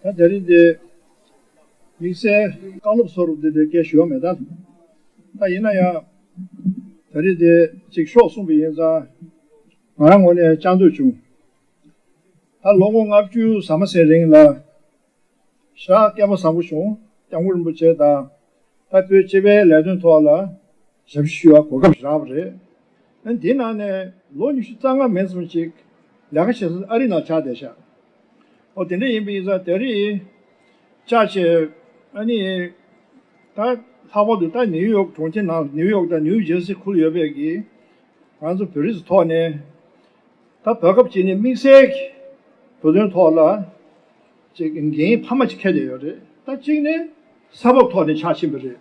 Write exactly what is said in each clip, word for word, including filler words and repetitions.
ད་དེ་རིང་འདི་དམིགས་བསལ་བཀའ་སློབ་སོགས་འདི་འདྲའི་སྐད་ཞུ་བ་མེད་ད། ད་ཡིན་ན་ཡང་དེ་རིང་འདི་ཅིག་ཤོག་གསུངས་པ་ཡིན་ཙང་ང་རང་ངོས་ནས་བཅར་འདོད་བྱུང་། ད་ལོ་ངོ་ལྔ་བཅུ་ཟ་མ་ཟིན་རིང་ལ་ཞེ་དྲག་སྐལ་པ་བཟང་པོ་བྱུང་། སྐྱབས་མགོན་རིན་པོ་ཆེ་དང་ད་བོད་སྤྱི་པའི་ལས་དོན་ཐོག་ལ་ཞབས་ཞུ་ཞུ་བར་གོ་སྐབས་ཞིག་རག་པ་རེད། ཨ་ནི་དེའི་ནང་ནས་ལོ་ཉི་ཤུ་རྩ་ལྔ་མིན་ཙམ་ཅིག་ལས་ཀ་བྱེད་ས་ཨ་རི་ནང་ཆགས་བསྡད་ཤག་འོ་དེ་འདྲ་ཡིན་པ་ཡིན་ཙང་དེ་རིང་བཅར་བྱས་ཨ་ནི་ད་ལྷག་པར་དུ་ད་ནིའུ་ཡོག་གྲོང་ཁྱེར་ནང་ནིའུ་ཡོག་དང་ནིའུ་ཇེར་སི་ཁུལ་ཡོད་པའི་གི་ང་ཚོ་བོད་རིགས་ཚོ་ཐོག་ནས། ད་བོད་སྐབས་ཀྱི་ནི་དམིགས་བསལ་གྱི་བོད་དོན་ཐོག་ལ་ཅིག་འགན་འཕར་མ་ཅིག་འཁྱེར་བསྡད་ཡོད་རེད། ད་གཅིག་ནི་ས་བབ་ཐོག་ནས་ཆགས་ཕྱིན་པ་རེད།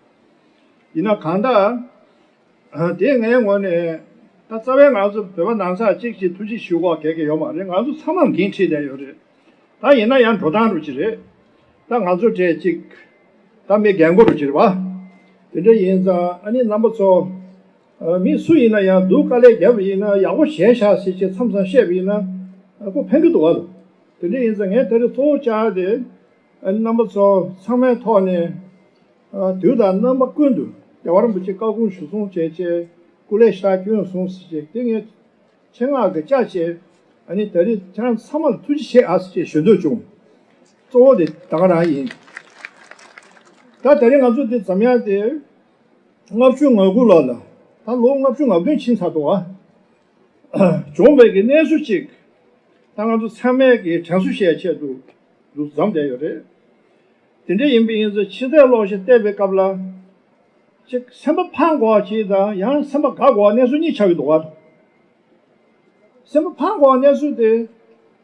ཡིན་ན་གང་ལྟར་དེ་ངའི་ངོས་ནས་ད་རྩ་བའི་ང་ཚོ་བོད་པ་ནང་ཚགས་གཅིག་གིས་ཐུགས་རྗེ་ཞུ་དགོས་གལ་གལ་ཡོད་མ་རེད། ང་ཚོ་ཚང་མར་འགན་འཁྲི་བསྡད་ཡོད་རེད། ད་ཡིན་ན་ཡང་འགྲོ་སྟངས་རུ་ཅིག་རེད། ད་ང་ཚོ་གྲས་གཅིག་ད་མི་རྒན་གོག་རུ་ཅིག་རེད་བ། དེ་འདྲ་ཡིན་ཙང་ཨ་ནི་རྣམ་པ་ཚོ། ཨ། མི་སུ་ཡིན་ན་ཡང་སྡུག་དཀའ་ལས་བརྒྱབ་པ་ཡིན་ན་ཡག་པོ་བྱས་ཤག་ཟེར་བྱས་མཚམས་མཚམས་བཤད་པ་ཡིན་ན་ཨ་ཁོ་ཕན་གི་འདུག་བ། དེ་འདྲ་ཡིན་ཙང་ངས་དེ་རིང་གཙོ་བོ་བཅར་ཏེ་ཨ་རྣམ་པ་ཚོ་ཚང་མའི་ཐོག་ནས་ཨ་དུས་དང་རྣམ་པ་ཀུན་ཏུ་རྒྱལ་བ་རིན་པོ་ཆེ་བཀའ་དགོངས་གཞིར་བཟུང་བྱས་བྱས་སྐུ་ལས་ཞེ་དྲག་བསྐྱོན་སོང་ཟེར་བྱས་དེ་ངས་ཆེད་མངགས་ཀྱིས་བཅར་བྱས་ཨ་ནི་ད་རེས་ཁྱེད་རང་ཚང་མ་ལ་ཐུགས་རྗེ་ཆེ་ཨ་ཟེར་བྱས་ཞུ་འདོད་བྱུང་། གཙོ་བོ་དེ་ད་ག་རང་ཡིན། ད་ད་རེས་ང་ཚོ་འདི་འཛོམས་ཡག་དེ། ལྔ་བཅུ་ང་དགུ་ལོ་ལ་ད་ལོ་ལྔ་བཅུ་ང་བདུན་ཕྱིན་ཚར་འདུག་ཨ། བྱུང་བའི་གི་གནས་ཚུལ་ཅིག་ད་ང་ཚོ་ཚང་མས་གི་དྲན་གསོ་བྱེད་ཆེད་དུ་འདུག་འཛོམས་བསྡད་ཡོད་རེད། དེ་འདྲ་ཡིན་པ་ཡིན་ཙང་ཕྱི་ཚེས་ལོ་ཞིག་བལྟས་པའི་སྐབས་ལ་ཅིག་སེམས་པ་ཕངས་དགོས་པ་ཅིག་དང་ཡང་སེམས་པ་དགའ་དགོས་པ་གནས་ཚུལ་གཉིས་ཆགས་ཀྱི་འདུག་ཨ། སེམས་པ་ཕངས་དགོས་པ་གནས་ཚུལ་དེ་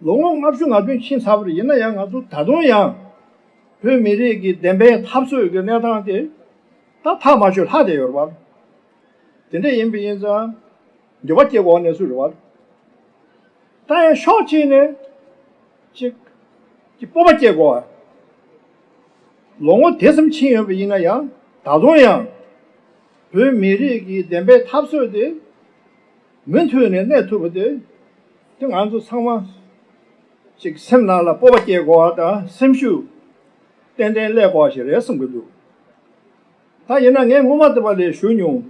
ལོ་ངོ་ལྔ་བཅུ་ང་བདུན་ཕྱིན་ཚར་བ་རེད། ཡིན་ན་ཡང་ང་ཚོ་ད་དུང་ཡང་བོད་མི་རིགས་ཀྱི་བདེན་པའི་འཐབ་རྩོད་ཀྱི་གནས་སྟངས་དེ་ད་ཐག་མ་ཆོད་ལྷག་བསྡད་ཡོད་རེད་བ། དེ་འདྲ་ཡིན་པ་ཡིན་ཙང་འགྱོད་པ་སྐྱེ་དགོས་པ་གནས་ཚུལ་རེད་བ། ད་ཡང་ཕྱོགས་གཅིག་ནས་ཅིག་ཅིག་སྤོབས་པ་སྐྱེ་དགོས་པ། ལོ་ངོ་དེ་ཙམ་ཕྱིན་ཡོད་པ་ཡིན་ན་ཡང་ད་དུང་ཡང་བོད་མི་རིགས་ཀྱི་བདེན་པའི་འཐབ་རྩོད་དེ་མུ་མཐུད་ནས་གནས་ཐུབ་པ་དེ་དེ་ང་ཚོ་ཚང་མ་ཅིག་སེམས་ནང་ལ་སྤོབས་པ་སྐྱེ་དགོས་པ་དང་སེམས་ཤུགས་ཏན་ཏན་སླེབས་དགོས་པ་ཞིག་རེད་བསམ་གྱི་འདུག་ད་ཡིན་ན་ངས་སྔོན་མ་དེ་བ་ལས་ཞུ་མྱོང་།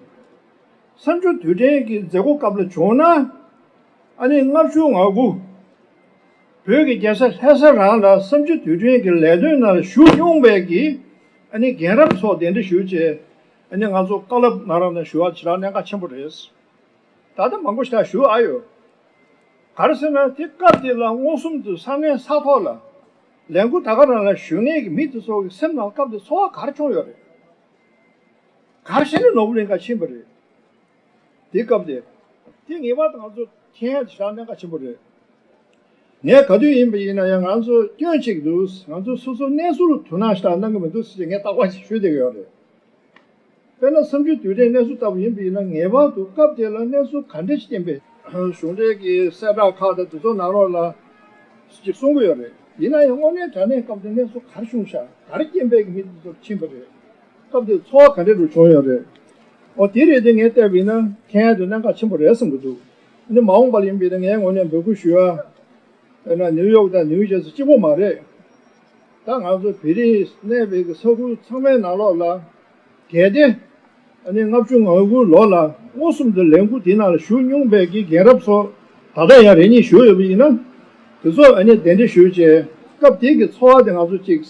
གསུམ་བཅུ་དུས་དྲན་གྱི་མཛད་སྒོ་སྐབས་ལ་བྱུང་ན། ཨ་ནི་ལྔ་བཅུ་ང་དགུ། བོད་ཀྱི་རྒྱལ་ས་ལྷ་ས་རང་ལ་གསུམ་བཅུ་དུས་དྲན་གྱི་ལས་དོན་ནང་ཞུགས་མྱོང་བའི་གི་ཨ་ནི་རྒན་རབས་ཚོ་གདན་འདྲེན་ཞུས་བྱས་ཨ་ནི་ང་ཚོ་བཀའ་སློབ་གནང་རོགས་གནང་ཞུ་བ་ཞེ་དྲག་གནད་འགག་ཆེན་པོ་རེད། ད་ལྟ་མང་པོ་ཞེ་དྲག་ཞུ་ཨ་ཡོད། ག་རེ་ཟེར་ན་དེ་སྐབས་དེ་ལ་མངོན་སུམ་དུ་ས་གནས་ས་ཐོག་ལ་ལས་འགུལ་ད་ག་རང་ལ་ཞུགས་མཁན་གྱི་མི་དེ་ཚོ་གི་སེམས་ནང་སྐབས་དེ་ཚོར་བ་ག་རེ་བྱུང་ཡོད་རེད། ག་རེ་བྱས་ནས་ནོར་བུ་གླིང་ཁ་ཕྱིན་པ་རེད། དེ་སྐབས་དེ། དེ་ངེས་པར་དུ་ང་ཚོ་མཁྱེན་ཡ་དེ་ཞེ་དྲག་གནད་འགག་ཆེན་པོ་རེད། ངས་ག་དུས་ཡིན་པ་ཡིན་ན་ཡང་ང་ཚོ་སྐྱོན་གཅིག་འདུག་ང་ཚོ་སོ་སོ་གནས་ཚུལ་ལ་དོ་སྣང་ཞེ་དྲག་གནང་གི་མི་འདུག་ཟེར་ཅིག་ངས་རྟག་པར་ཞིག་ཞུས་བསྡད་ཀྱི་ཡོད་རེད། དཔེར་ན་གསུམ་བཅུ་དུས་དྲན་གནས་ཚུལ་ལྟ་བུ་ཡིན་པ་ཡིན་ན་ངེས་པར་དུ་སྐབས་དེ་ལ་གནས་ཚུལ་ག་འདྲ་ཞིག་བསྟན་པས་གཞུང་འབྲེལ་གྱི་གསལ་བསྒྲགས་ཁག་དང་དེ་ཚོ་ནང་ལོགས་ལ་ཅིག་གསུང་གི་ཡོད་རེད། ཡིན་ན་ཡང་དངོས་གནས་དྲང་གནས་སྐབས་དེ་གནས་ཚུལ་ག་རེ་བྱུང་ཤག་ག་རེ་རྐྱེན་པས་ཀྱི་མི་དེ་ཚོར་ཕྱིན་པ་རེད། སྐབས་དེ་ཚོར་བ་ག་འདྲ་རུ་བྱུང་ཡོད་རེད། ཨོ་དེ་རེད་དེ་ངས་བལྟས་པ་ཡིན་ན་མཁྱེན་ཡ་དེ་གནད་འགག་ཆེན་པོ་རེད་བསམ་གྱི་འདུག་ཨ་ནི་མ་འོངས་པ་ལ་ཡིན་པ་ཡིན་ན་ངས་ངོས་ནས་འབོད་སྐུལ་ཞུ་ཡ། དཔེར་ན་ནིའུ་ཡོག་དང་ནིའུ་ཇར་སི་གཅིག་པོ་མ་རེད། ད་ང་ཚོ་བོད་རིགས་གནས་པའི་གི་ས་ཁུལ་ཚང་མའི་ནང་ལོགས་ལ་གལ་ཏེ་ཨ་ནི་ལྔ་བཅུ་ང་དགུ་ལོ་ལ་མངོན་སུམ་དུ་ལས་འགུལ་དེ་ནང་ལ་ཞུགས་མྱོང་བའི་གི་རྒན་རབས་ཚོ་ད་ལྟ་ཡང་རེ་གཉིས་བཞུགས་ཡོད་པ་ཡིན་ན་དེ་ཚོ་ཨ་ནི་གདན་འདྲེན་ཞུས་བྱས་སྐབས་དེ་གི་ཚོར་བ་དེ་ང་ཚོ་གཅིག་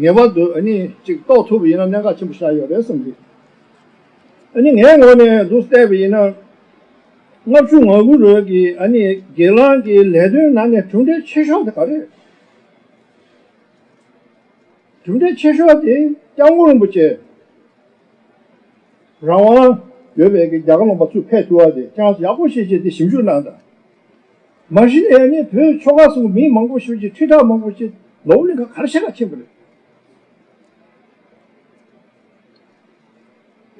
ངེས་པར་དུ་ཨ་ནི་གཅིག་རྟོགས་ཐུབ་པ་ཡིན་ན་གནད་འགག་ཆེན་པོ་ཞིག་ཡོད་རེད་བསམ་གི། ཨ་ནི་ངའི་ངོས་ནས་འདུག་བལྟས་པ་ཡིན་ན། ལྔ་བཅུ་ང་དགུ་ལོའི་གི་ཨ་ནི་སྒེར་ལངས་ཀྱི་ལས་དོན་ནང་ནས་གྲུབ་འབྲས་ཆེ་ཤོས་དེ་ག་རེད། གྲུབ་འབྲས་ཆེ་ཤོས་དེ་སྐྱབས་མགོན་རིན་པོ་ཆེ་རང་དབང་ཡོད་པའི་གི་རྒྱ་གར་ལུང་པ་ཚུར་ཕེབས་ཐུབ་པ་དེ་ཅང་ཡག་པོ་ཤེས་བྱས་དེ་ཞིབ་འཇུག་གནང་དང་། མ་གཞི་ནས་ཨ་ནི་བོད་ཆོལ་ཁ་གསུམ་གྱི་མི་མང་པོ་ཞིག་གིས་ཁྲི་ཕྲག་མང་པོ་ཞིག་ནོར་བུ་གླིང་ཁ་ག་རེ་བྱེད་ག་ཕྱིན་པ་རེད།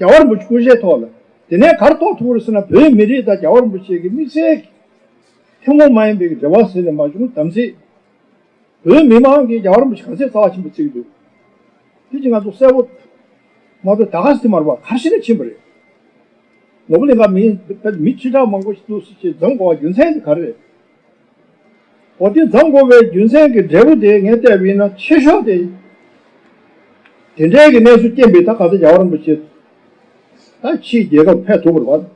རྒྱལ་བ་རིན་པོ་ཆེ་སྐུ་ཕྱྭའི་ཐོག་ལ། དེ་ནས་ག་རེ་རྟོགས་ཐུབ་རེད་ཟེར་ན་བོད་མི་རིགས་དང་རྒྱལ་བ་རིན་པོ་ཆེ་གི་དམིགས་བསལ་གྱི་ཐུན་མོང་མ་ཡིན་པའི་འབྲེལ་བ་ཟེར་ནས་མ་བྱུང་དམ་ཚིག་བོད་མི་མང་གིས་རྒྱལ་བ་རིན་པོ་ཆེ་ག་ཚད་རྩ་བ་ཆེན་པོ་བརྩི་གི་འདུག་དེ་ཅི་ང་ཚོ་གསལ་པོ་མ་གཏོགས་ད་ག་སེ་དེ་མ་རེད་པ། ག་རེ་བྱས་ནས་ཕྱིན་པ་རེད། ནོར་བུ་གླིང་ཁ་མི་མི་ཁྲི་ཕྲག་མང་པོ་ཞིག་འདུག་ཟེར་ཅིག་འཛོམས་དགོས་པ་རྒྱུ་མཚན་དེ་ག་རེ་རེད། འོ་དེ་འཛོམས་དགོས་པའི་རྒྱུ་མཚན་གྱི་འབྲས་བུ་དེ་ངས་བལྟས་པ་ཡིན་ན་ཆེ་ཤོས་དེ། དེ་འདྲའི་གི་གནས་ཚུལ་རྐྱེན་པས་ད་ག་ཚོད་རྒྱལ་བ་རིན་པོ་ཆེ་ད་ཕྱིའི་རྒྱལ་ཁབ་ཕེབས་ཐུབ་པ་རེད་བ།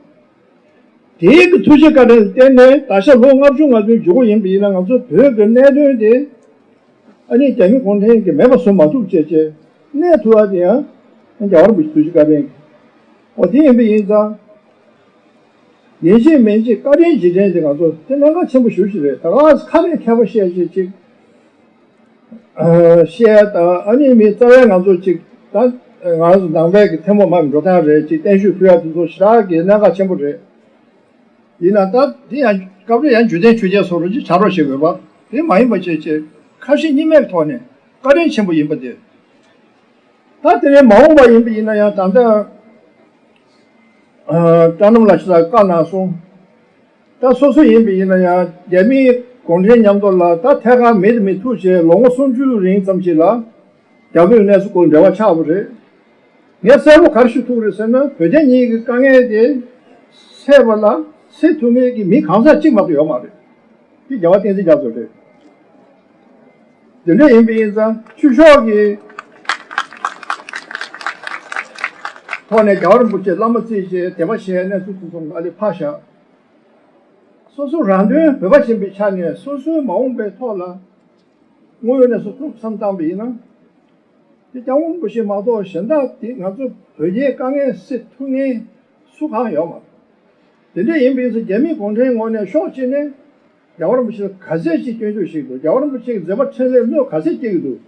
དེའི་གི་ཐུགས་རྗེ་བཀའ་དྲིན་ལ་བརྟེན་ནས་ད་ཆ་ལོ་ལྔ་བཅུ་ང་བདུན་འགྱོ་གི་ཡིན་པ་ཡིན་ན་ང་ཚོ་བོད་ཀྱི་གནད་དོན་དེ་ཨ་ནི་རྒྱ་མི་གུང་ཁྲན་གྱིས་མེད་པ་བཟོ་མ་ཐུབ་ཅེས་ཅེས་གནས་ཐུབ་པ་དེ་ཡང་རྒྱལ་བ་རིན་པོ་ཆེ་ཐུགས་རྗེ་བཀའ་དྲིན་གྱིས། འོ་དེ་ཡིན་པ་ཡིན་ཙང་། ཡིན་གཅིག་མིན་གཅིག་བཀའ་དྲིན་རྗེས་དྲན་དེ་ང་ཚོ་དེ་གནད་འགག་ཆེན་པོ་ཞེ་པོ་ཅིག་རེད། ད་ག་ཁ་ནས་མཁས་པ་བཤད་ཅིག་ཅིག་བཤད་དང་ཨ་ནི་མི་རྩ་བའི་ང་ཚོ་ཅིག་ད་ང་ཚོ་ནང་པའི་གི་ཐལ་མོ་མར་འགྲོ་སྟངས་རེད་ཅིག་བརྟན་བཞུགས་ཕུལ་ཡ་དེ་ཚོ་ཞེ་དྲག་གི་གནད་འགག་ཆེན་པོ་རེད། ཡིན་ན་ད་དེ་ཡང་སྐབས་རེ་ཡང་འཇུ་ལྡན་ཆོས་རྒྱལ་སོགས་རུ་ཅིག་ཕྱག་རོགས་བྱེད་དགོས་པ་དེ་མ་ཡིན་པ་བྱས་བྱས་ཁ་ཞེ་གཉིས་མེད་ཀྱི་ཐོག་ནས་བཀའ་དྲིན་ཆེན་པོ་ཡིན་པ་དེ། ད་དེ་ནས་མ་འོངས་པ་ཡིན་པ་ཡིན་ན་ཡང་ད་ལྟ་ཨ་བཀྲ་ཤིས་ལགས་ཀྱིས་བཀའ་གནང་སོང་། ད་སོ་སོ་ཡིན་པ་ཡིན་ན་ཡང་རྒྱ་མིའི་གུང་ཁྲན་མཉམ་དུ་ལ་ད་ཐད་ཀར་མི་དང་མི་ཐུག་བྱས་ལོ་ངོ་སུམ་ཅུ་རིང་ཙམ་ཞིག་ལ་རྒྱ་བོད་གནས་ཚུལ་སྐོར་འབྲེལ་བ་ཆགས་པ་རེད། ངས་གསལ་པོ་ག་རེ་ཞུ་ཐུབ་རེད་ཟེར་ན་བོད་རྒྱ་གཉིས་ཀྱི་དཀའ་ངལ་དེ་སེལ་བ་ལ་སེལ་ཐུབ་མཁན་གྱི་མི་གང་ཟག་གཅིག་མ་གཏོགས་ཡོད་མ་རེད། དེ་རྒྱལ་བ་བསྟན་འཛིན་རྒྱ་མཚོ་རེད། དེ་འདྲ་ཡིན་པ་ཡིན་ཙང་ཆོས་ཕྱོགས་ཀྱི་ཐོག་ནས་རྒྱལ་བ་རིན་པོ་ཆེ་བླ་མ་བརྩིས་བྱས་དད་པ་བྱས་གནས་ཚུལ་དེ་ཚོ་ང་ལས་ཕར་བཞག་སོ་སོ་རང་དོན་བོད་པ་ཡིན་པའི་ཆ་ནས་སོ་སོའི་མ་འོངས་པའི་ཐོག་ལ་དངོས་ཡོད་གནས་ཚུལ་ཐུགས་བསམ་བཏང་པ་ཡིན་ན། དེ་སྐྱབས་མགོན་རིན་པོ་ཆེ་མ་གཏོགས་གཞན་དག་དེ་ང་ཚོ་བོད་རྒྱའི་དཀའ་ངལ་སེལ་ཐུབ་མཁན་སུ་གང་ཡོད་མ་རེད། དེ་འདྲ་ཡིན་པའི་ཚེ་རྒྱ་མི་གུང་ཁྲན་ངོས་ནས་ཕྱོགས་གཅིག་ནས་རྒྱལ་བ་རིན་པོ་ཆེ་ལ་ག་ཚད་ཅིག་སྐྱོན་བརྗོད་བྱེད་ཀྱི་འདུག་རྒྱལ་བ་རིན་པོ་ཆེ་གི་མཛད་པ་འཕྲིན་ལས་གནོད་ག་ཚད་སྐྱེལ་གྱི་འདུག་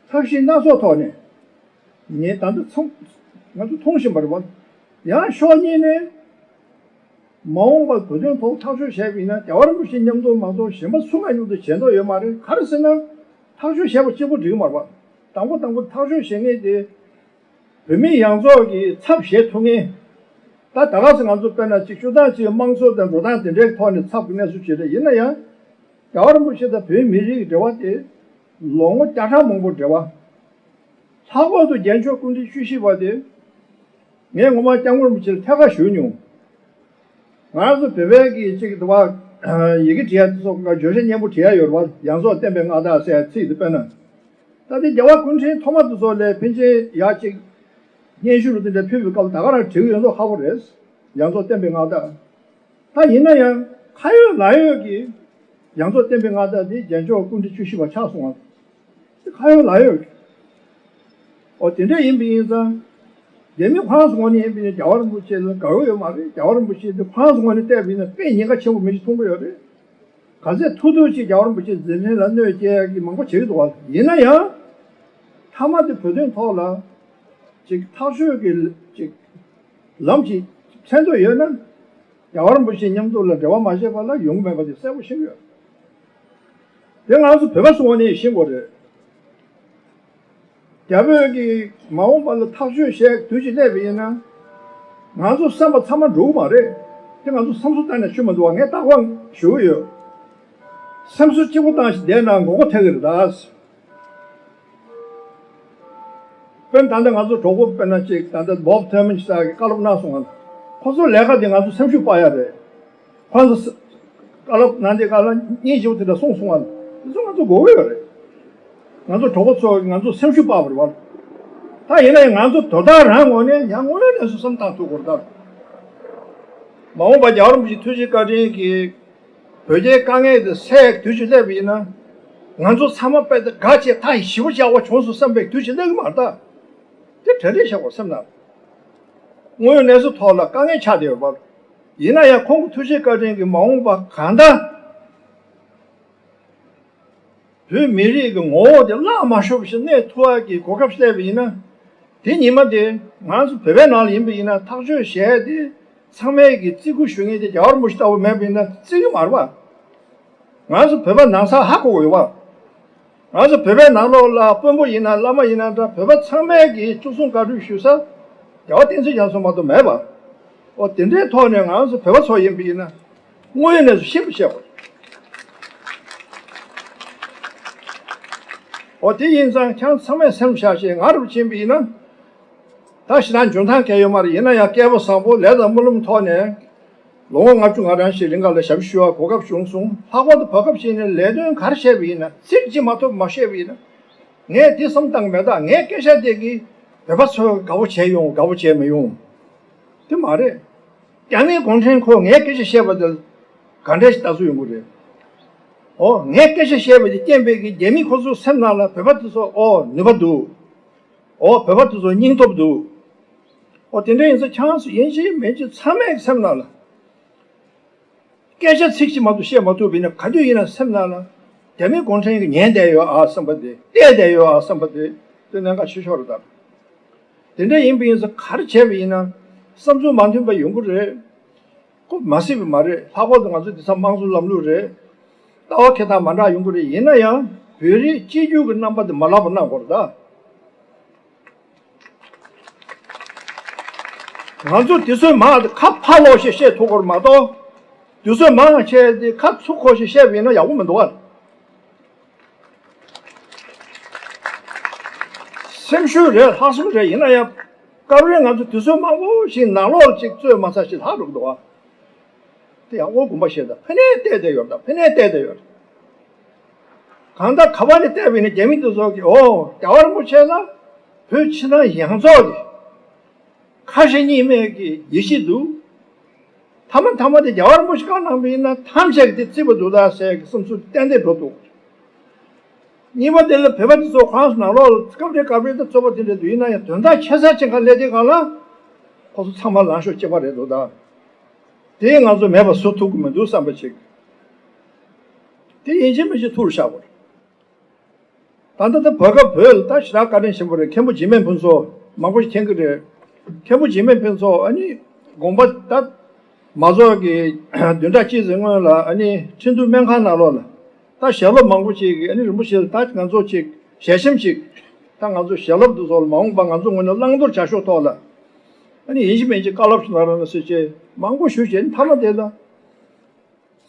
ཐབས་ཤེས་སྣ་ཚོགས་ཐོག་ནས་ངས་ད་ལྟ་ཚང་ང་ཚོ་མཐོང་བཞིན་པ་རེད་བ། ཡང་ཕྱོགས་གཉིས་ནས་མ་འོངས་པར་བོད་དོན་ཐོག་ཐག་གཅོད་བྱས་པ་ཡིན་ན་རྒྱལ་བ་རིན་པོ་ཆེ་མཉམ་དུ་མ་གཏོགས་གཞན་པ་སུ་མཉམ་དུ་བྱེད་མདོག་ཡོད་མ་རེད། ག་རེ་ཟེར་ན་ཐག་གཅོད་བྱས་པ་གཅིག་པོ་འགྲིག་གི་མ་རེད་བ། དང་པོ་དང་པོ་ཐག་གཅོད་བྱེད་མཁན་དེ་བོད་མི་ཡོངས་རྫོགས་ཀྱི་ཚབ་བྱེད་ཐུབ་མཁན། ད་ད་ག་སེ་ང་ཚོ་དཔེར་ན་ཅིག་སྤྱིར་བཏང་ཅིག་དམངས་གཙོ་དང་འགྲོ་སྟངས་དེ་འདྲའི་ཐོག་ནས་ཚབ་ཀྱི་གནས་ཚུལ་ཅིག་རེད། ཡིན་ན་ཡང་རྒྱལ་བ་རིན་པོ་ཆེ་དང་བོད་མི་རིགས་ཀྱི་འབྲེལ་བ་དེ་ལོ་ངོ་བརྒྱ་ཕྲག་མང་པོ་འབྲེལ་བ། ལྷག་པར་དུ་རྒྱལ་མཆོག་སྐུ་ཕྲེང་བཅུ་བཞི་པ་དེ། ངས་ངོ་མ་སྐྱབས་མགོན་རིན་པོ་ཆེ་ལ་ཐད་ཀར་ཞུས་མྱོང་། ང་ཚོ་བོད་པའི་གི་ཅིག་དུ་བ། ཡི་གེ་བྲིས་ཡ་དེ་ཚོ་བརྗོད་བྱ་སྙན་པོ་བྲིས་ཡ་ཡོད་རེད་བ། ཡང་རྫོགས་བསྟན་པའི་མངའ་བདག་ཟེར་ཡ་ཚིག་དེ་དཔེར་ན། ད་ལྟའི་རྒྱལ་བ་སྐུ་ཕྲེང་ཐོག་མ་དེ་ཚོ་ལས་ཕན་ཆད་ཡག་ཅིག་སྙན་ཞུ་རུ་དེ་འདྲ་ཕུལ་བའི་སྐབས་ད་ག་རང་བྲིས་ཡོད་མདོག་ཁ་པོ་རེད། ཡང་རྫོགས་བསྟན་པའི་མངའ་བདག་ད་ཡིན་ན་ཡང་ཁ་ཡོད་ལག་ཡོད་ཀྱི་ཡང་རྫོགས་བསྟན་པའི་མངའ་བདག་དེ་རྒྱལ་མཆོག་སྐུ་ཕྲེང་བཅུ་བཞི་པ་ཆགས་སོང་བ། དེ་ཁ་ཡོད་ལག་ཡོད་ཀྱི། འོ་དེ་འདྲ་ཡིན་པ་ཡིན་ཙང་། རྒྱ་མི་ཁོ་རང་ཚོ་ངོས་ནས་ཡིན་པ་ཡིན་ན་རྒྱལ་བ་རིན་པོ་ཆེ་ལ་དགའ་བོ་ཡོད་མ་རེད། རྒྱལ་བ་རིན་པོ་ཆེ་དེ་ཁོ་རང་ཚོ་ངོས་ནས་བལྟས་པ་ཡིན་ན་དཔེ་ཉེན་ཁ་ཆེན་པོ་མི་ཞིག་མཐོང་གི་ཡོད་རེད། ག་ཚད་ཐུབ་ཐུབ་ཅིག་རྒྱལ་བ་རིན་པོ་ཆེ་མཛད་འཕྲིན་ལ་གནོད་སྐྱེལ་གྱི་མང་པོ་བྱེད་ཀྱི་འདུག་བ། ཡིན་ན་ཡང་། མཐའ་མ་དེ་བོད་དོན་ཐོག་ལ་ཅིག་ཐག་གཅོད་ཀྱི་ཅིག་ལམ་ཞིག་མཚན་ཐོག་ཡོད་ན། རྒྱལ་བ་རིན་པོ་ཆེ་མཉམ་དུ་ལ་འབྲེལ་བ་མ་བྱས་པ་ལ་ཡོང་གི་མེད་པ་དེ་གསལ་པོ་ཤེས་ཀྱི་ཡོད། དེ་ང་ཚོ་བོད་པ་ཚོ་ངོས་ནས་ཤེས་དགོས་རེད། རྒྱ་བོད་ཀྱི་མ་འོངས་པ་ལ་ཐག་གཅོད་བྱས་དུས་ཅིག་སླེབས་པ་ཡིན་ན། ང་ཚོ་བསམ་པ་ཚང་མ་འགྲུབ་མ་རེད། དེ་ང་ཚོ་བསམ་ཚུལ་བཏང་ནས་ཤོད་མ་འདུག་བ། ངས་རྟག་པར་ཞུ་གི་ཡོད། སེམས་གསོ་གཅིག་པོ་བཏང་ཞིག་བསྡད་ན་མགོ་སྐོར་ཐེབས་ཀྱི་རེད་ད། དཔེར་ན་ད་ལྟ་ང་ཚོ་གྲོགས་པོ་དཔེར་ན་ཅིག་ད་ལྟ་བོབ་ཐེ་མན་ཞིག་གིས་བཀའ་སློབ་གནང་སོང་ང་། ཁོ་ཚོའི་ལས་ཀ་དེ་ང་ཚོ་སེམས་ཤུགས་སྤར་ཡ་རེད། ཁོ་ཚོ་བཀའ་སློབ་གནང་དུས་སྐབས་ལ་སྙིང་རྗེ་པོ་དེ་འདྲ་གསུངས་སོང་ང་། དེ་ཚོ་ང་ཚོ་དགོས་ཀྱི་ཡོད་རེད། ང་ཚོ་གྲོགས་པོ་ཚོ་ང་ཚོ་སེམས་ཤུགས་སྤར་བ་རེད་བ། ད་ཡིན་ན་ཡང་ང་ཚོ་དོ་བདག་རང་ངོས་ནས་ཡང་དངོས་ཡོད་གནས་ཚུལ་བསམ་བཏང་ཐུབ་དགོས་རེད་ད། མ་འོངས་པ་རྒྱལ་བ་རིན་པོ་ཆེ་ཐུགས་རྗེ་བཀའ་དྲིན་གྱིས། བོད་རྒྱའི་དཀའ་ངལ་དེ་སེལ་དུས་ཅིག་སླེབས་པ་ཡིན་ན། ང་ཚོ་ཚང་མ་དཔེ་དེ་དགའ་བྱས་ད་ཞི་བ་བྱ་བ་བྱུང་སོང་བསམ་པའི་དུས་ཅིག་སླེབས་ཀྱི་མ་རེད་ད། དེ་གྲ་སྒྲིག་བྱེད་དགོས་སེམས་ནང་། དངོས་ཡོད་གནས་ཚུལ་ཐོག་ལ་དཀའ་ངལ་ཆགས་བསྡད་ཡོད་པ། ཡིན་ན་ཡང་ཁོང་གི་ཐུགས་རྗེ་བཀའ་དྲིན་གྱིས་མ་འོངས་པ་གང་ལྟར། བོད་མི་རིགས་ཀྱི་ངོ་བོ་དེ་བརླག་མ་ཤོར་བ་ཞིག་གནས་ཐུབ་པ་གི་གོ་སྐབས་སླེབས་པ་ཡིན་ན། དེ་ཉི་མ་དེ་ང་ཚོ་བོད་པའི་ནང་ལ་ཡིན་པ་ཡིན་ན་ཐག་གཅོད་བྱས་ཏེ་ཚང་མས་ཀྱི་བརྩི་བཀུར་ཞུ་མཁན་དེ་རྒྱལ་བ་རིན་པོ་ཆེ་ལྟ་བུ་མེད་པ་ཡིན་ན་བརྩི་གི་མ་རེད་པ། ང་ཚོ་བོད་པ་ནང་ཚགས་ཧ་གོ་གི་ཡོད་པ། ང་ཚོ་བོད་པའི་ནང་ལོགས་ལ་དཔོན་པོ་ཡིན་ན་བླ་མ་ཡིན་ན་འདྲ་བོད་པ་ཚང་མས་ཀྱི་སྐུ་གསུང་བཀའ་འཁྲོལ་ཞུ་ས་རྒྱལ་བ་བསྟན་འཛིན་རྒྱ་མཚོ་མ་གཏོགས་མེད་པ། འོ་དེ་འདྲའི་ཐོག་ནས་ང་ཚོ་བོད་པ་ཚོ་ཡིན་པ་ཡིན་ན། དངོས་ཡོད་གནས་ཚུལ་ཤེས་པ་བྱེད་དགོས། འོ་དེ་ཡིན་ཙང་ཁྱེད་ཚང་མས་སེམས་བཞག་བྱས་ང་རུ་ཕྱིན་པ་ཡིན་ན། ད་ཞེ་དྲག་འཇོན་ཐང་གང་ཡོད་མ་རེད། ཡིན་ན་ཡང་སྐལ་བ་བཟང་པོ་ལས་དང་སྨོན་ལམ་ཐོག་ནས། ལོ་ངོ་ལྔ་བཅུ་ང་རང་ཞིག་རིང་ག་ལ་ཞབས་ཞུ་བ་གོ་སྐབས་བྱུང་སོང་། ལྷག་པར་དུ་བར་སྐབས་ཤིག་ནས་ལས་དོན་ག་རེ་བྱས་པ་ཡིན་ན་ཚིག་གཅིག་མ་ཐོབ་མ་བཤད་པ་ཡིན་ན། ངས་འདི་བསམ་བཏང་མེད། ད་ངའི་སྐད་ཆ་དེ་གིས་བོད་པ་ཚོ་དགའ་པོ་བྱས་ཡོང་དགའ་པོ་བྱས་མི་ཡོང་། དེ་མ་རེད། རྒྱ་མིའི་གུང་ཁྲན་ཁོ་ངའི་སྐད་ཆ་བཤད་པ་དེ་ག་འདྲ་ཞིག་ལྟ་ཚུལ་ཡོང་གི་རེད། ཨོ་ངའི་སྐད་ཆ་བཤད་པ་དེ་རྐྱེན་པས་ཀྱི་རྒྱ་མི་ཁོ་ཚོའི་སེམས་ནང་ལ་བོད་པ་དེ་ཚོ་ཨོ་ནུས་པ་འདུག་ཨོ་བོད་པ་དེ་ཚོ་སྙིང་སྟོབས་འདུག་ཨོ་དེ་འདྲ་ཡིན་ཙང་ཆང་སུ་ཡིན་གཅིག་མིན་གཅིག་ཚང་མའི་སེམས་ནང་ལ། སྐད་ཆ་ཚིག་གཅིག་མ་གཏོགས་བཤད་མ་ཐུབ་པ་ཡིན་ན་ག་དུས་ཡིན་ན་སེམས་ནང་ལ་རྒྱ་མི་གུང་ཁྲན་གྱིས་ཉན་བསྡད་ཡོད་ཨ་བསམ་པ་དེ་བལྟས་བསྡད་ཡོད་ཨ་བསམ་པ་དེ་དེ་གནད་འགག་ཆེ་ཤོས་རེད་ད། དེ་འདྲ་ཡིན་པ་ཡིན་ཙང་ག་རེ་བྱས་པ་ཡིན་ན་བསམ་ཚུལ་མ་མཐུན་པ་ཡོང་གི་རེད། ཁོ་མ་སྲིད་པ་མ་རེད། ལྷག་པར་དུ་ང་ཚོ་དེང་སང་དམངས་གཙོ་ལམ་ལུགས་རེད། ལྟ་བ་འཁྱེར་སྟངས་མ་འདྲ་ཡོང་གི་རེད། ཡིན་ན་ཡང་བོད་རིགས་གཅིག་གྱུར་གྱི་རྣམ་པ་དེ་མ་བརླག་པ་གནང་དགོས་རེད་ད། ང་ཚོ་དུས་ཚོད་མང་དུ་ཁ་ཕར་ལོག་ཤེས་བཤད་ཐུབ་དགོས་མ་གཏོགས། དུས་ཚོད་མང་ཆེ་དེ་ཁ་ཚུགས་ཁོ་ཤེས་བཤད་པ་ཡིན་ན་ཡག་པོ་མི་འདུག་བ། སེམས་ཤུགས་རེད། ལྷག་བསམ་རེད། ཡིན་ན་ཡང་སྐབས་རེ་ང་ཚོ་དུས་ཚོད་མང་པོ་ཞིག་ནང་ལོགས་ཅིག་རྩོད་མ་ཚར་ཞིག་ལྷག་འགྲོ་གི་འདུག་བ། དེ་ཡང་ཨོ་དགོངས་པ་བཞེས་དང་ཕ་ནས་བལྟས་བསྡད་ཡོད་དང་ཕ་ནས་བལྟས་བསྡད་ཡོད། གང་ལྟར་ག་པ་ནས་བལྟས་པ་ཡིན་ན་རྒྱ་མི་དེ་ཚོ་གིས་ཨོ་རྒྱལ་བ་རིན་པོ་ཆེ་ལ་བོད་ཕྱི་ནང་ཡོངས་རྫོགས་ཀྱི་ཁ་ཞེ་གཉིས་མེད་ཀྱི་ཡིད་ཆེས་འདུག་མཐའ་མ་མཐའ་མ་དེ་རྒྱལ་བ་རིན་པོ་ཆེ་བཀའ་གནང་པ་ཡིན་ན་ཐམས་ཅད་ཀྱིས་དེ་བརྩིས་པ་འདུག་ད་ཟེར་གྱི་བསམ་ཚུལ་ཏན་ཏན་འགྲོ་འདུག་གཉིས་པ་དེ་ལ་བོད་པ་དེ་ཚོ་ཁོ་རང་ཚོ་ནང་ལོགས་ལ་སྐབས་རེ་སྐབས་རེ་ད་རྩོད་པ་དེ་འདྲ་འདུག་ཡིན་ན་ཡང་དོན་དག་ཆེ་ས་ཅན་ཁ་སླེབས་དུས་སྒང་ལ་ཁོ་ཚོ་ཚང་མ་ལངས་ཤོག་ཅེས་པ་རེད་འདུག་ད། དེ་ང་ཚོ་མེད་པ་བཟོ་ཐུབ་ཀྱི་མི་འདུག་བསམ་པ་ཅིག་དེ་ཡིན་གཅིག་མིན་གཅིག་ཐུགས་ལ་བཞག་དགོས་རེད། ད་ལྟ་ད་བར་སྐབས་བོད་ལ་ད་ཞེ་དྲག་བཀའ་དྲིན་ཆེན་པོ་རེད། མཁན་པོ་འཇིགས་མེད་ཕུན་ཚོགས་མང་པོ་ཞིག་མཁྱེན་གྱི་རེད། མཁན་པོ་འཇིགས་མེད་ཕུན་ཚོགས་ཨ་ནི་དགོངས་པ་ད་མ་རྫོགས་ཀྱི་བདུན་ཕྲག་གཅིག་ཙམ་སྔོན་ལ་ཨ་ནི་ཁྲིན་ཏུའུ་སྨན་ཁང་ནང་ལོགས་ལ་ད་ཞལ་སློབ་མང་པོ་ཞིག་གིས་ཨ་ནི་རིན་པོ་ཆེ་ལ་ད་ང་ཚོ་ཅིག་ཞལ་ཆེམས་ཤིག་ད་ང་ཚོ་ཞལ་སློབ་འདི་ཚོ་ལ་མ་འོངས་པ་ང་ཚོ་ངོས་ནས་བླང་དོར་བྱ་ཕྱོགས་ཐོག་ལ་ཨ་ནི་ཡིན་གཅིག་མིན་གཅིག་བཀའ་སློབ་ཞིག་གནང་རོགས་གནང་ཟེར་བྱས་མང་པོ་ཞུས་བྱས་ནས་མཐའ་མ་དེ་ལ་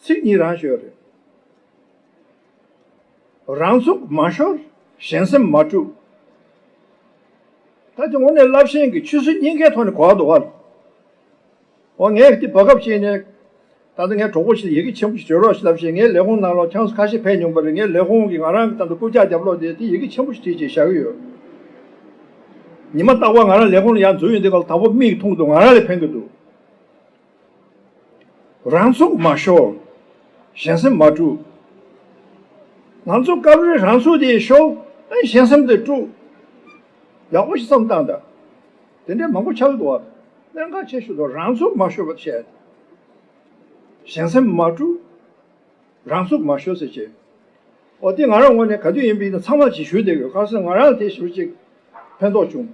ཚིག་གཉིས་རང་ཤོད་རེད། རང་ཚུགས་མ་ཤོར། གཞན་སེམས་མ་དཀྲུག་ད་དེ་དངོས་གནས་རླབས་ཆེན་གྱི་ཆོས་སྲིད་གཉིས་ཀའི་ཐོག་ནས་གོ་བ་འདུག་བ། འོ་ངས་དེ་བར་སྐབས་ཤིག་ནས་ད་ལྟ་ངའི་གྲོགས་པོ་ཞིག་ཡི་གེ་ཆེན་པོ་ཞིག་བརྗོད་རོགས་ཞེས་ལབ་བཞིན་ངའི་ལས་ཁུངས་ནང་ལ་ཆང་ས་ཁ་ཤས་ཕེབས་མྱོང་པ་རེད། ངའི་ལས་ཁུངས་ཀྱིས་ང་རང་གི་ད་ལྟ་རྐུབ་བཀྱག་རྒྱབ་ལོག་དེ་དེ་ཡི་གེ་ཆེན་པོ་ཞིག་བྲིས་བྱས་བཞག་གི་ཡོད། ཉི་མ་རྟག་པར་ང་རང་ལས་ཁུངས་ལ་ཡར་འཛུལ་ཡོང་དུས་སྐབས་ལ་དང་པོ་མིག་མཐོང་གི་འདུག་ང་རང་ལ་ཕན་གི་འདུག་རང་ཚུགས་མ་ཤོར། གཞན་སེམས་མ་དཀྲུག་ང་ཚོ་སྐབས་རེ་རང་ཚུགས་དེ་ཤོར། ཨ་གཞན་སེམས་དེ་དཀྲུག་ཡག་པོ་ཞིག་བསམ་བཏང་དང་། དེ་འདྲའི་མང་པོ་ཆགས་ཀྱི་འདུག་བ། གནད་འགག་ཆེ་ཤོས་དེ་རང་ཚུགས་མ་ཤོར་བ་བྱས། གཞན་སེམས་མ་དཀྲུག་རང་ཚུགས་མ་ཤོར་ཟེར་བྱས། འོ་དེ་ང་རང་ངོས་ནས་ག་དུས་ཡིན་པ་ཡིན་ན་ཚང་མར་ཅིག་ཞུས་བསྡད་ཡོད། ག་རེ་ཟེར་ན་ང་རང་ལ་དེ་ཞེ་པོ་ཅིག་ཕན་ཐོགས་བྱུང་།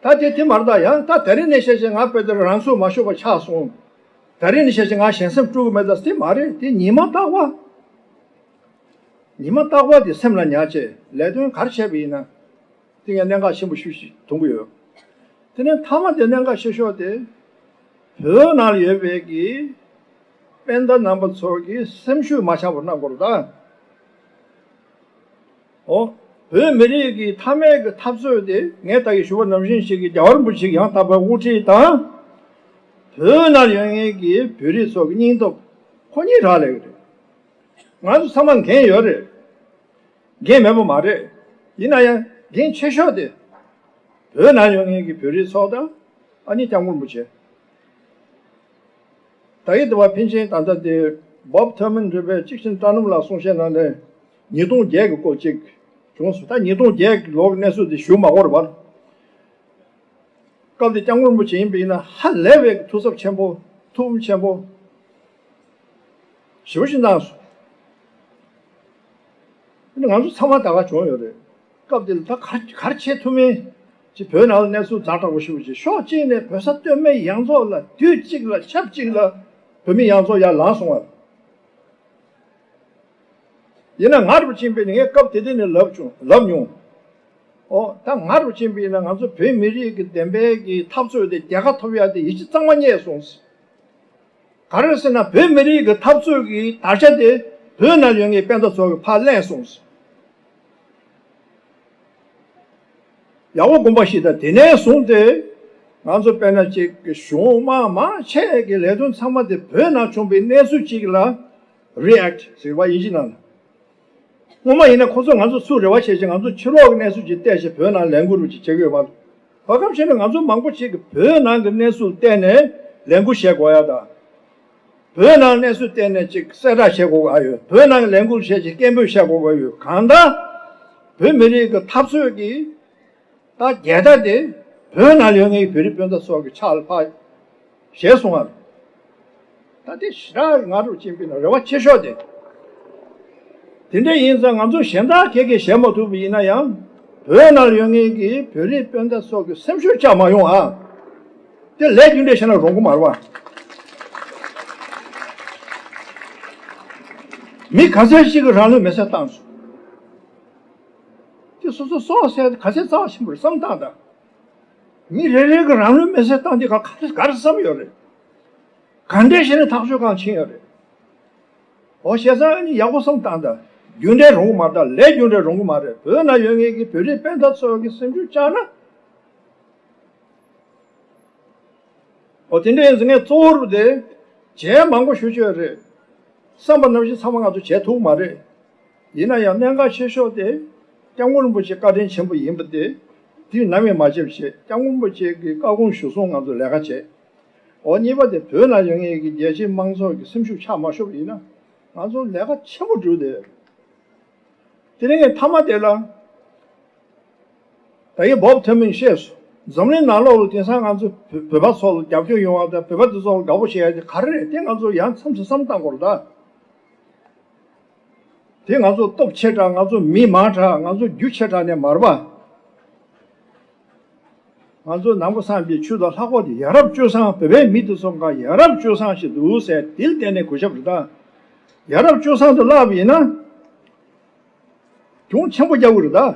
ད་དེ་དེ་མ་རེད་ད། ཡང་ད་ད་རིང་ནས་བཤད་བྱས་ང་དཔེ་དེར་རང་ཚུགས་མ་ཤོར་བ་ཆགས་སོང་། ད་རིང་ནས་བཤད་བྱས་ང་གཞན་སེམས་དཀྲུག་གི་མེད་ད་དེ་མ་རེད། དེ་ཉི་མ་རྟག་པར་ཉི་མ་རྟག་པར་དེ་སེམས་ལ་ཉར་བྱས་ལས་དོན་ག་རེ་བྱས་པ་ཡིན་ན། དེ་ངས་གནད་འགག་ཆེན་པོ་ཞེ་པོ་ཞིག་མཐོང་གི་ཡོད། དེ་ནས་མཐའ་མ་དེ་གནད་འགག་ཆེ་ཤོས་དེ། བོད་ནང་ལ་ཡོད་པའི་གི་དཔལ་ལྡན་རྣམ་པ་ཚོ་གི་སེམས་ཤུགས་མ་ཆག་པར་གནང་དགོས་རེད་ད། འོ། བོད་མི་རིགས་ཀྱི་མཐའ་མའི་གི་འཐབ་རྩོད་དེ་ངས་ད་གིན་ཞུ་བ་ནང་བཞིན་ཞིག་གི་རྒྱལ་བ་རིན་པོ་ཆེ་ཡང་དག་པའི་དབུ་ཁྲིད་དང་། བོད་ནང་ཡོད་མཁན་གྱི་བོད་རིགས་ཚོ་གི་སྙིང་སྟོབས་ཁོ་གཉིས་རག་ལས་ཀྱི་རེད། ང་ཚོ་ཚང་མ་འགན་ཡོད་རེད། འགན་མེད་པ་མ་རེད། ཡིན་ན་ཡང་འགན་ཆེ་ཤོས་དེ། བོད་ནང་ཡོད་མཁན་གྱི་བོད་རིགས་ཚོ་དང་ཨ་ནི་སྐྱབས་མགོན་རིན་པོ་ཆེ། ད་ཡིན་དུས་བ་ཕན་ཆད་ད་ལྟ་དེ་བོབ་ཐེར་མན་རེད་པས་གཅིག་ཕྱིན་བཀྲ་སྣང་ལགས་གསུང་བཤད་ནང་ལས་ཉིས་སྟོང་བརྒྱད་ཀྱི་སྐོར་གཅིག་བྱུང་སོང་། ད་ཉིས་སྟོང་བརྒྱད་ཀྱི་ལོ་གི་གནས་ཚུལ་དེ་ཞུ་མ་དགོས་རེད་པ། སྐབས་དེ་སྐྱབས་མགོན་རིན་པོ་ཆེ་ཡིན་པ་ཡིན་ན་ཧ་ལས་པའི་ཐུགས་འཚབ་ཆེན་པོ་ཐུགས་ཕམ་ཆེན་པོ་ཞེ་པོ་ཞིག་གནང་སོང་། ང་ཚོ་ཚང་མ་ད་ག་བྱུང་ཡོད་རེད། སྐབས་དེ་ལ་ད་ག་ག་རེ་བྱེད་ཐུབ་མིན་ཅིག་བོད་ནང་ལ་གནས་ཚུལ་ཛ་དྲག་པོ་ཞེ་པོ་ཅིག་ཕྱོགས་གཅིག་ནས་བོད་ས་སྟོད་སྨད་ཡོངས་རྫོགས་ལ་དུས་གཅིག་ལ་ཆབས་གཅིག་ལ་བོད་མི་ཡོངས་རྫོགས་ཡར་ལངས་སོང་བ། ཡིན་ན་ང་རུ་ཕྱིན་པས་ནི་ངས་སྐབས་དེ་དུས་ནས་ལབ་བྱུང་ལབ་མྱོང་། ཨོ་ད་ང་རུ་ཕྱིན་པས་ན་ང་ཚོ་བོད་མི་རིགས་ཀྱི་བདེན་པའི་གི་འཐབ་རྩོད་དེ་རྒྱལ་ཁ་ཐོབ་ཡ་དེ་ཡིད་ཆེས་གཙང་མ་རྙེད་སོང་། ག་རེ་ཟེར་ན་བོད་མི་རིགས་ཀྱི་འཐབ་རྩོད་ཀྱི་དར་ཆ་དེ་བོད་ནང་ཡོད་མཁན་དཔེ་མཛངས་ཚོ་གིས་ཕར་ལེན་སོང་། ཡག་པོ་དགོངས་པ་བཞེས་དང་དེ་ནས་བཟུང་སྟེ། ང་ཚོ་དཔེར་ན་ཅིག་གཞུང་མང་མང་ཆེ་གི་ལས་དོན་ཚང་མ་དེ་བོད་ནང་བྱུང་བའི་གནས་ཚུལ་ཅིག་ལ་རི་ཨེག་ཊི་ཟེར་བ་ཡིན་གཅིག་ནང་། སྔོན་མ་ཡིན་ན་ཁོ་ཚོ་ང་ཚོ་ཚུར་རེ་བ་བྱས་ཅིག་ང་ཚོ་ཕྱི་ལོགས་ཀྱི་གནས་ཚུལ་ཅིག་བལྟས་ཤིག་བོད་ནང་ལས་འགུལ་རུ་ཅིག་བྱེད་ཀྱི་ཡོད་པ། བར་སྐབས་ཤིག་ནས་ང་ཚོ་མང་པོ་ཅིག་གིས་བོད་ནང་གི་གནས་ཚུལ་བལྟས་ནས་ལས་འགུལ་བྱེད་དགོས་ཡ་དང་། བོད་ནང་གནས་ཚུལ་བལྟས་ནས་ཅིག་གསལ་བསྒྲགས་བྱེད་དགོས་ཀྱི་ཡོད། བོད་ནང་གི་ལས་འགུལ་བྱས་ཅིག་སྐད་འབོད་བྱེད་དགོས་ཀྱི་ཡོད། གང་ལྟར་བོད་མི་རིགས་ཀྱི་འཐབ་རྩོད་ཀྱི་ད་རྒྱལ་དར་དེ་བོད་ནང་ཡོད་མཁན་གྱི་བོད་རིགས་སྤུན་ཟླ་ཚོ་གི་ཕྱག་ལ་ཕར་བཞེས་སོང་ང་། ད་དེ་ཞེ་དྲག་ང་རུ་ཅིག་པའི་ནང་རེ་བ་ཆེ་ཤོས་དེ། དེ་འདྲ་ཡིན་ཙང་ང་ཚོ་གཞན་དག་གེ་གེ་བྱེད་མ་ཐུབ་པ་ཡིན་ན་ཡང་། བོད་ནང་ཡོད་མཁན་གྱི་བོད་རིགས་སྤུན་ཟླ་ཚོ་གི་སེམས་ཤུགས་བཅག་མ་ཡོང་ཨ། དེ་ལས་རྒྱུ་འབྲས་བཤད་ན་རུང་གི་མ་རེད་བ། མི་ག་ཚད་ཅིག་གིས་རང་ལུས་མེར་སྲེག་བཏང་སོང་། དེ་སོ་སོ་སྲོག་བསད་དེ་ག་ཚད་རྩ་བ་ཆེན་པོ་རེད་བསམ་བཏང་དང་། མི་རེ་རེ་གིས་རང་ལུས་མེར་སྲེག་བཏང་དེ་ག་ག་རེ་ག་རེ་བསམ་ཡོད་རེད། ག་འདྲས་བྱས་ནས་ཐག་གཅོད་གང་ཕྱིན་ཡོད་རེད། འོ་བྱས་ཙང་ཨ་ནི་ཡག་པོ་བསམ་བཏང་དང་། རྒྱུ་འབྲས་རུང་གི་མ་རེད་ད། ལས་རྒྱུ་འབྲས་རུང་གི་མ་རེད། བོད་ནང་ཡོད་མཁན་གྱི་བོད་རིགས་སྤུན་ཟླ་ཚོ་གི་སེམས་ཤུགས་བཅག་ན། འོ་དེ་འདྲ་ཡིན་ཙང་ངས་གཙོ་བོར་དེ་བྱས་མང་པོ་ཞུ་ཆོག་རེད། བསམ་པ་ནང་བཞིན་ཚང་མ་ང་ཚོ་བྱས་ཐུབ་མ་རེད། ཡིན་ན་ཡང་གནད་འགག་ཆེ་ཤོས་དེ་སྐྱབས་མགོན་རིན་པོ་ཆེ་བཀའ་དྲིན་ཆེན་པོ་ཡིན་པ་དེ་དུས་ནམ་ཡང་མ་བརྗེད་པ་བྱས། སྐྱབས་མགོན་རིན་པོ་ཆེ་གི་བཀའ་དགོངས་གཞིར་བཟུང་ང་ཚོ་ལས་ཀ་བྱས། འོ་གཉིས་པ་དེ་བོད་ནང་ཡོད་མཁན་གྱི་རྒྱལ་སྤྱིའི་དམངས་ཚོགས་ཀྱི་སེམས་ཤུགས་ཆག་མ་ཤོར་བ་ཡིན་ན་ང་ཚོ་ལས་ཀ་ཆེན་པོ་འགྲུབ་བསྡད་ཡོད་རེད། དེ་རིང་ངས་མཐའ་མ་དེ་ལ། ད་ཡིན་བོབ་ཐེ་མིན་བཤད་སོང་། འཛམ་གླིང་ནང་ལོགས་ལ་དེང་སང་ང་ཚོ་བོད་བོད་པ་ཚོ་ལ་རྒྱབ་སྐྱོར་ཡོང་བ་དང་བོད་པ་དེ་ཚོ་ལ་དགའ་པོ་བྱེད་ཡ་དེ་ག་རེ་རེད། དེ་ང་ཚོ་ཡང་མཚམས་སུ་བསམ་བཏང་དགོས་རེད་ད། དེ་ང་ཚོ་སྟོབས་ཆེ་དྲགས། ང་ཚོ་མི་མང་དྲགས། ང་ཚོ་རྒྱུ་ཆེ་དྲགས་ནས་མ་རེད་པ། ང་ཚོ་ནང་པ་བསམ་པའི་ཆོས་དང་ལྷག་པར་དུ་ཡ་རབས་སྤྱོད་བཟང་། བོད་པའི་མི་དེ་ཚོ་ག་ཡ་རབས་སྤྱོད་བཟང་ཞིག་འདུག་ཟེར་དེ་ལ་བརྟེན་ནས་གུས་ཞབས་རེད་ད། ཡ་རབས་སྤྱོད་བཟང་དེ་བརླག་པ་ཡིན་ན། གྱོང་ཆེན་པོ་རྒྱག་དགོས་རེད་ད།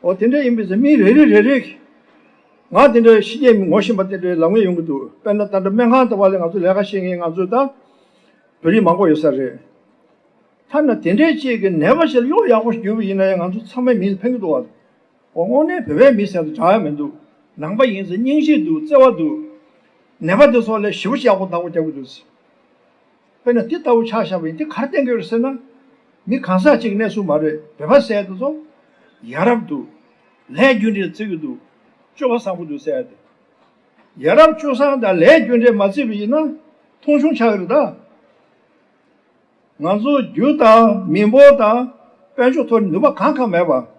འོ་དེ་འདྲ་ཡིན་པའི་ཚེ་མི་རེ་རེ་རེ་རེ། ང་དེ་འདྲ་ཕྱི་རྒྱལ་མི་ངོ་ཤེས་པ་དེ་འདྲའི་ལབ་མཁན་ཡོང་གི་འདུག་དཔེར་ན་ད་ལྟ་སྨན་ཁང་དུ་བ་ལས་ང་ཚོ་ལས་ཀ་བྱེད་མཁན་ང་ཚོ་ད། བོད་རིགས་མང་པོ་ཡོད་ས་རེད། ཐ་ན་དེ་འདྲའི་ཅིག་གི་ནད་པ་ཞིག་ལ་གཡོག་ཡག་པོ་ཞིག་བརྒྱུད་པ་ཡིན་ན་ཡང་ང་ཚོ་ཚང་མའི་མིང་ལ་ཕན་གི་འདུག་བ། འོ་དངོས་གནས་བོད་པའི་མི་ཟེར་དུ་གྲགས་ཡ་མི་འདུག་ནང་པ་ཡིན་ཟེར་སྙིང་རྗེ་འདུག་བརྩེ་བ་འདུག་ནད་པ་དེ་ཚོ་ལ་ཞེ་པོ་ཞིག་ཡག་པོ་བདག་པོ་རྒྱག་གི་འདུག་དཔེར་ན་འདི་ལྟ་བུ་ཆ་བཞག་པ་ཡིན། འདི་ག་རེ་བསྟན་གྱི་ཡོད་རེད་ཟེར་ན། མི་གང་ཟག་གཅིག་གི་གནས་ཚུལ་མ་རེད། བོད་པ་ཟེར་དེ་ཚོ་ཡ་རབས་འདུག་ལས་རྒྱུ་འབྲས་བརྩི་གི་འདུག་སྤྱོད་པ་བཟང་པོ་འདུག་ཟེར་ཏེ། ཡ་རབས་སྤྱོད་བཟང་དང་ལས་རྒྱུ་འབྲས་མ་བརྩིས་པ་ཡིན་ན་མཐོང་ཆུང་ཆགས་ཀྱི་རེད་ད། ང་ཚོ་རྒྱུ་དང་མི་འབོར་དང་དཔལ་འབྱོར་ཐོག་ནས་ནུས་པ་གང་གང་མེད་པ།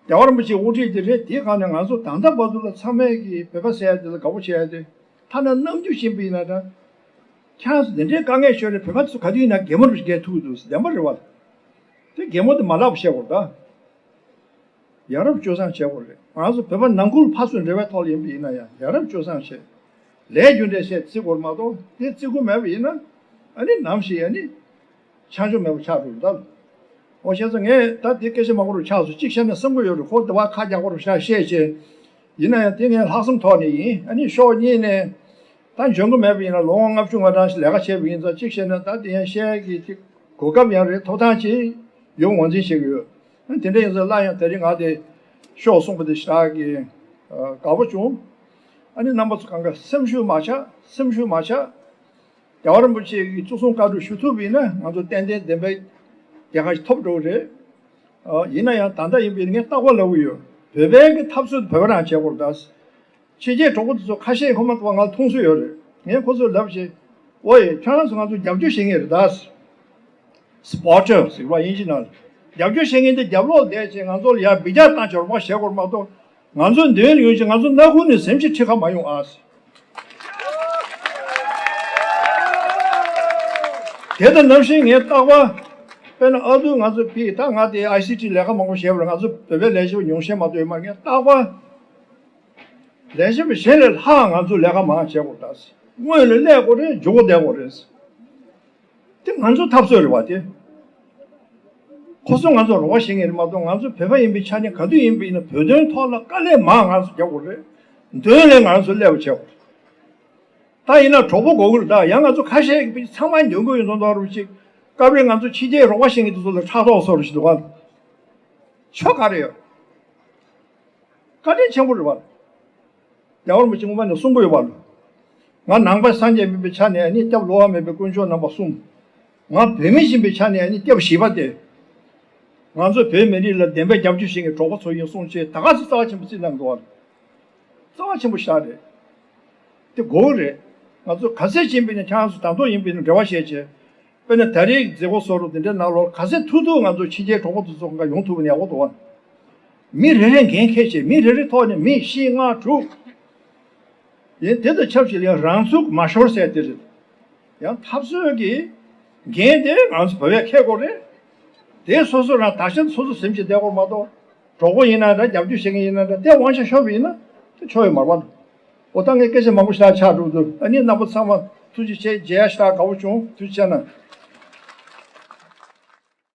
རྒྱལ་བ་རིན་པོ་ཆེའི་དབུ་ཁྲིད་དེ་རེད། དེའི་སྒང་ནས་ང་ཚོ་ད་ལྟ་བར་དུ་ལ་ཚང་མས་ཀྱི་བོད་པ་ཟེར་ཡ་དེ་ལ་དགའ་པོ་བྱེད་ཡ་དེ། ཐ་ན་ནམ་རྒྱུན་བཞིན་པ་ཡིན་ན་འདྲ། ཁྱེད་རང་ཚོ་དེ་འདྲའི་དཀའ་ངལ་ཤོར་རེད། བོད་པ་ཚོ་ག་དུས་ཡིན་ན་གད་མོ་རུ་བགད་ཐུབ་ཀྱི་འདུག་བདེན་པ་རེད་བ། དེ་གད་མོ་དེ་མ་བརླག་པ་བྱེད་དགོས་རེད་ད། ཡ་རབས་སྤྱོད་བཟང་བྱེད་དགོས་རེད། ང་ཚོ་བོད་པ་ནང་ཁུལ་ཕར་ཚུར་འབྲེལ་བའི་ཐོག་ལ་ཡིན་པ་ཡིན་ན་ཡང་ཡ་རབས་སྤྱོད་བཟང་བྱེད། ལས་རྒྱུ་འབྲས་བཤད་བརྩི་དགོས་རེད་མ་གཏོགས་དེ་བརྩི་དགོས་མེད་པ་ཡིན་ན་ཨ་ནི་ནམ་ཞིག་ཨ་ནི་ཆ་འཇོག་མེད་པ་ཆགས་འགྲོ་རེད་ད། འོ་བྱས་ཙང་ངས་ད་དེ་སྐད་ཆ་མང་པོ་རུ་ཆགས་སོང་། གཅིག་བཤད་ན་བསམ་གྱི་ཡོད་རེད། ཁོ་དེ་བ་ཁ་རྒྱག་པ་རུ་ཤ་བཤད་བྱས། ཡིན་ན་ཡང་དེ་ངས་ལྷག་བསམ་ཐོག་ནས་ཡིན། ཨ་ནི་ཕྱོགས་གཉིས་ནས་ད་འཇོན་གྱི་མེད་པ་ཡིན་ན་ལོ་ངོ་ལྔ་བཅུ་ང་གྲངས་ཤིག་ལས་ཀ་བྱས་པ་ཡིན་ཙང་གཅིག་བཤད་ན་ད་དེ་ཡང་བཤད་ཀྱི་གོ་སྐབས་ཡང་རེད། ཐོབ་ཐང་ཅིག་ཡོང་ངོས་འཛིན་བྱེད་ཀྱི་ཡོད། ཨ་ནི་དེ་འདྲ་ཡིན་ཙང་སླར་ཡང་དེ་རིང་ང་དེ་ཤོག་གསུངས་པ་དེ་ཞེ་དྲག་གི་དགའ་པོ་བྱུང་། ཨ་ནི་རྣམ་པ་ཚོ་གང་ག་སེམས་ཤུགས་མ་ཆག་སེམས་ཤུགས་མ་ཆག་རྒྱལ་བ་རིན་པོ་ཆེ་གི་གཙོ་བཟུང་བཀའ་སྒྲུབ་ཞུ་ཐུབ་པ་ཡིན་ན་ང་ཚོ་ཏན་ཏན་བདེན་པའི་རྒྱལ་ཁ་ཞིག་ཐོབ་འགྲོ་གི་རེད། ཨ་ཡིན་ན་ཡང་ད་ལྟ་ཡིན་པའི་ངས་རྟག་པར་ལབ་ཀྱི་ཡོད། བོད་པའི་གི་འཐབ་རྩོད་བོད་པ་རང་བྱེད་དགོས་རེད་ད། ཕྱི་རྒྱལ་གྲོགས་པོ་དེ་ཚོ་ཁ་ཤས་ཁོ་མ་གཏོགས་ང་ལ་མཐོང་སྲོལ་ཡོད་རེད། ངས་ཁོ་ཚོར་ལབ་བྱས། ཨོ་ཡེ་ཁྱོད་རང་ཚོ་ང་ཚོ་རྒྱབ་སྐྱོར་བྱེད་མཁན་རེད་ད། སི་པོར་ཊར་ཟེར་བ་དབྱིན་ཇི་ནང་ལ། རྒྱབ་སྐྱོར་བྱེད་མཁན་དེ་རྒྱབ་ལོགས་བསྡད་བྱས་ང་ཚོ་ལ་ཡར་འབུད་རྒྱག་བཏང་བྱས་རོགས་པ་བྱེད་དགོས་རེད་མ་གཏོགས། ང་ཚོ་མདུན་ལ་ཡོང་བྱས་ང་ཚོ་སྣ་ཁུག་ནས་ཟིན་བྱས་ཁྲིད་ཁ་མ་ཡོང་ཨ་ཟེར། དེ་དང་ནང་བཞིན་ངས་རྟག་པར། དཔེར་ན་ཨ་དུ་ང་ཚོ་ཕི་ད་ང་དེ་ཨའི་སི་ཊི་ལས་ཀ་མང་པོ་བྱས་པ་རེད། ང་ཚོ་བོད་པའི་ལས་བྱེད་པ་ཉུང་ཤས་མ་གཏོགས་ཡོད་མ་རེད། ངས་རྟག་པར་ལས་བྱེད་པ་གཞན་ལས་ལྷག་ང་ཚོ་ལས་ཀ་མང་བྱེད་དགོས་ད་ཟེར། སྔོན་ལ་སླེབས་དགོས་རེད། མཇུག་གུ་བསྡད་དགོས་རེད་ཟེར། དེ་ང་ཚོ་འཐབ་རྩོད་རེད་བ་དེ། ཁོ་ཚོ་ང་ཚོ་རོགས་པ་བྱེད་མཁན་རེད་མ་གཏོགས་ང་ཚོ་བོད་པ་ཡིན་པའི་ཆ་ནས་ག་དུས་ཡིན་པ་ཡིན་ན་བོད་དོན་ཐོག་ལ་དཀའ་ལས་མང་ང་ཚོ་རྒྱག་དགོས་རེད། མདུན་ལས་ང་ཚོ་སླེབས་པ་བྱེད་དགོས་རེད། ད་ཡིན་ན་གྲོགས་པོ་དགོས་ཀྱི་རེད་ད། ཡང་ང་ཚོ་ཁ་ཤས་ཀྱིས་ཚང་མ་འདོན་གྱི་ཡོད་མདོག་མདོག་རུ་ཅིག་སྐབས་རེ་ང་ཚོ་ཕྱི་རྒྱལ་རོགས་པ་བྱེད་མཁན་དེ་ཚོ་ལ་ཕྲག་དོག་བཟོ་རུ་ཞིག་འདུག་ག་ཆོ་ག་རེ་ཡོད། བཀའ་དྲིན་ཆེན་པོ་རེད་བ། རྒྱལ་བ་རིན་པོ་ཆེ་སྔོན་མ་ནས་གསུང་གི་ཡོད་པ་ལ། ང་ནང་པ་སངས་རྒྱས་མིན་པའི་ཆ་ནས་ཨ་ནི་སྐྱབས་བློ་དབང་མེད་པའི་དཀོན་མཆོག་རྣམ་པ་གསུམ། ང་བོད་མི་ཡིན་པའི་ཆ་ནས་ཨ་ནི་སྐྱབས་བཞི་པ་སྟེ། ང་ཚོ་བོད་མི་རིགས་ལ་བདེན་པའི་རྒྱབ་སྐྱོར་བྱེད་མཁན་གྲོགས་པོ་ཚོ་ཡིན་གསུངས་བྱས། ད་ག་ཚོད་རྩ་བ་ཆེན་པོ་བརྩིས་གནང་འདུག་བ། རྩ་བ་ཆེན་པོ་ཞིག་རེད། དེ་དགོས་རེད། ང་ཚོ་ག་ཚད་ཕྱིན་པ་ཡིན་ན། ཁྱེད་རང་ཚོ་དང་ཐོག་ཡིན་པ་ཡིན་ན་འབྲེལ་བ་བྱས་བྱས། དཔེར་ན་ད་རེས་མཛད་སྒོ་སོགས་རུ་དེ་འདྲའི་ནང་ལོགས་ག་ཚད་ཐུབ་ཐུབ་ང་ཚོ་ཕྱི་རྒྱལ་གྲོགས་པོ་དེ་ཚོ་གང་ག་ཡོང་ཐུབ་པ་ན་ཡག་པོ་འདུག་བ། མི་རེ་རེ་འགན་འཁྱེར་བྱས། མི་རེ་རེ་ཐོག་ནས་མི་བཞི་ལྔ་དྲུག་ཡིན། དེ་དང་ཆབས་ཅིག་ལ་ཡང་རང་ཚུགས་མ་ཤོར་ཟེར་དེ་རེད། ཡང་འཐབ་རྩོད་ཀྱི་འགན་དེ་ང་ཚོ་བོད་པས་འཁྱེར་དགོས་རེད། དེ་སོ་སོ་རང་ད་ཆ་སོ་སོ་ཟིན་བྱས་བསྡད་དགོས་མ་གཏོགས། གྲོགས་པོ་ཡིན་ན་འདྲ། རྒྱབ་སྐྱོར་བྱེད་མཁན་ཡིན་ན་འདྲ། དེ་དབང་ཆ་ཤོར་བ་ཡིན་ན་དེ་ཆོག་ཡོད་མ་རེད་པ། འོ་ད་ངས་སྐད་ཆ་མང་པོ་ཞིག་ཆགས་འགྲོ་འདུག་ཨ་ནི་རྣམ་པ་ཚང་མ་ཐུགས་རྗེ་ཆེ། མཇལ་ཡ་ཞེ་དྲག་དགའ་པོ་བྱུང་། ཐུགས་རྗེ་ཆེ་གནང་།